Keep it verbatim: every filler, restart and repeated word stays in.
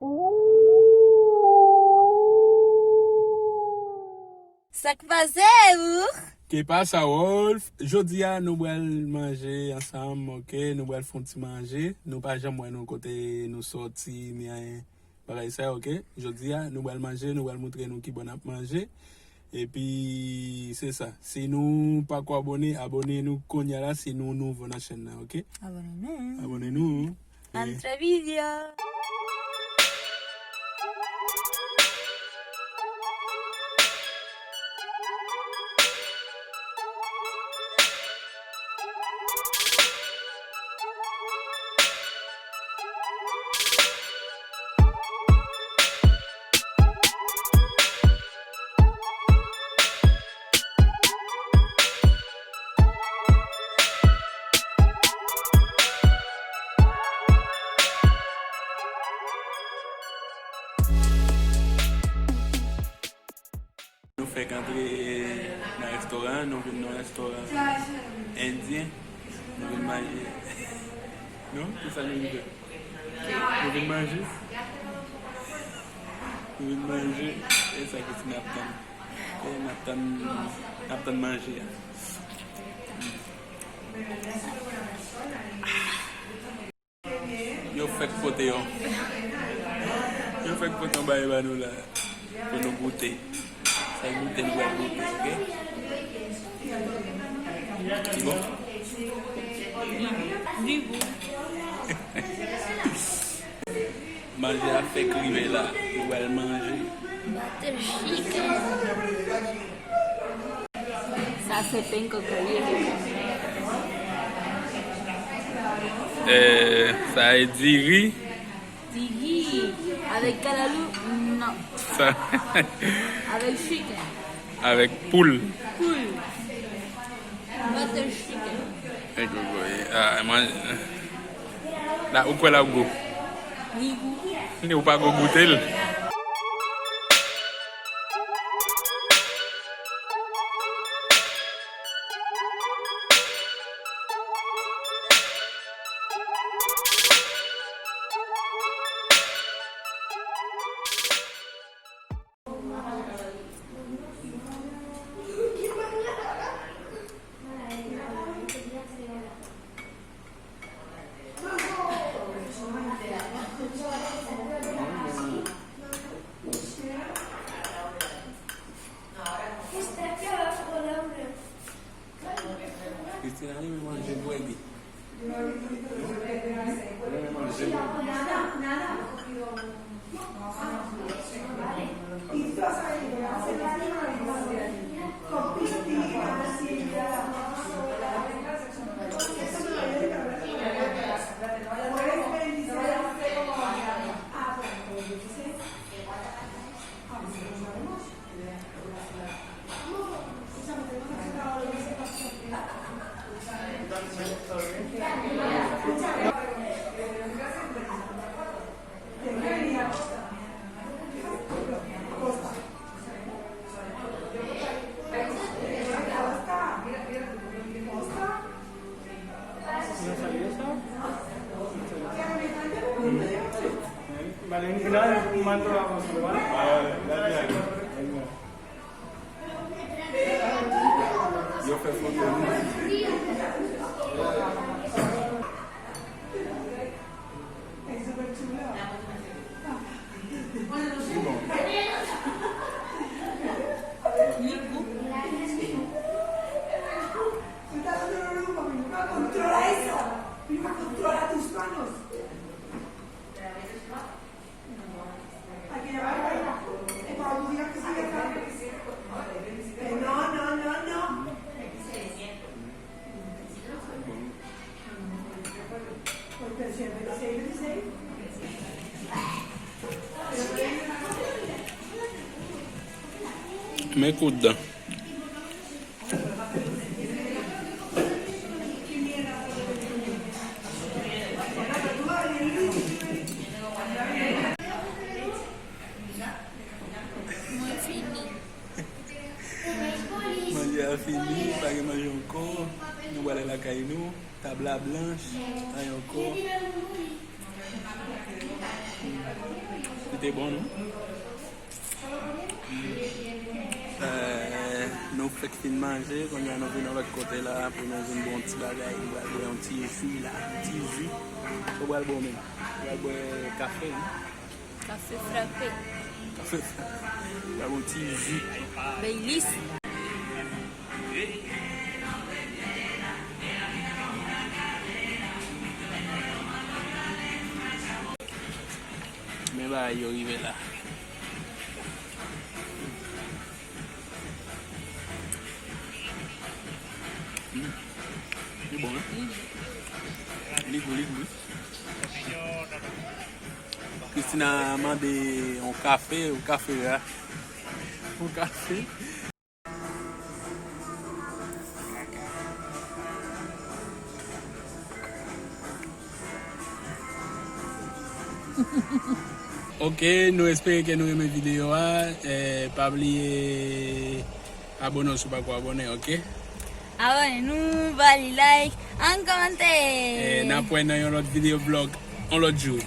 Sa k pase, ou? Ke pasa, Wolf? Jodi a, nou pral manje ansanm, oke? Nou pral fè yon ti manje. Nou pa janm wè nou kote nou sòti, ni anyen bagay sa, oke? Jodi a, nou pral manje, nou pral montre nou kibò n ap manje. Epi, se sa. Si nou pako abòne, abòne nou kounye a la, si nou nouvo nan chèn nan, oke? Abòne nou. Abòne nou. Antre video. Nou fèk antre nan restoran, nou vin nan restoran endyen, nou vin manje. Non? Kisa nou vin fè? Nou vin manje. Nou vin manje. E sa ki ti n ap tann. E n ap tann, n ap tann manje a. Yo fèk pote yon. Yo fèk pote yon bagay ba nou la. Pou nou goute. Sa goute, nou pral goute, oke? Li bon? Li bon. Manje a fèk rive la. Nou pral manje. Butter chicken. Sa se pen kokoye. Eh, sa e diri. Diri. Avèk kalalou? Non. Sa. Avèk chicken. Avèk poul. Poul. Butter chicken. E kokoye. Ah, mwen, la, ou kwè l ap gou? Li gou. Ni ou pa gou goute l. Christina renmen manje bwè li. Renmen manje bwè li. Yo fè foto nou. Men kout dan. Mwen fini. Manje a fini, pa gen manje ankò. Nou prale lakay nou. Tab la blanch, anyen ankò. Li te bon, non? Eh, nou fèk fin manje, kounye a nou vin yon lòt kote la pou nou vin bwè yon ti bagay, nou pral bwè yon ti ji la, yon ti ji. Sa w pral bwè w menm? Ou pral bwè kafe, wi. Kafe frape. Kafe frape. Ou pral bwè yon ti ji. Baileys. Men bagay yo rive la. Mm. Li bon, wi. Li gou, li gou, wi. Christina mande yon kafe, yon kafe a. Yon kafe. Ok, nou espere ke nou renmen videyo a. Eh, pa bliye abone w si w pako abone, ok? Abone nou, ba li like, an kòmantè. Eh, n ap wè nan yon lòt videyo vlog, yon lòt jou.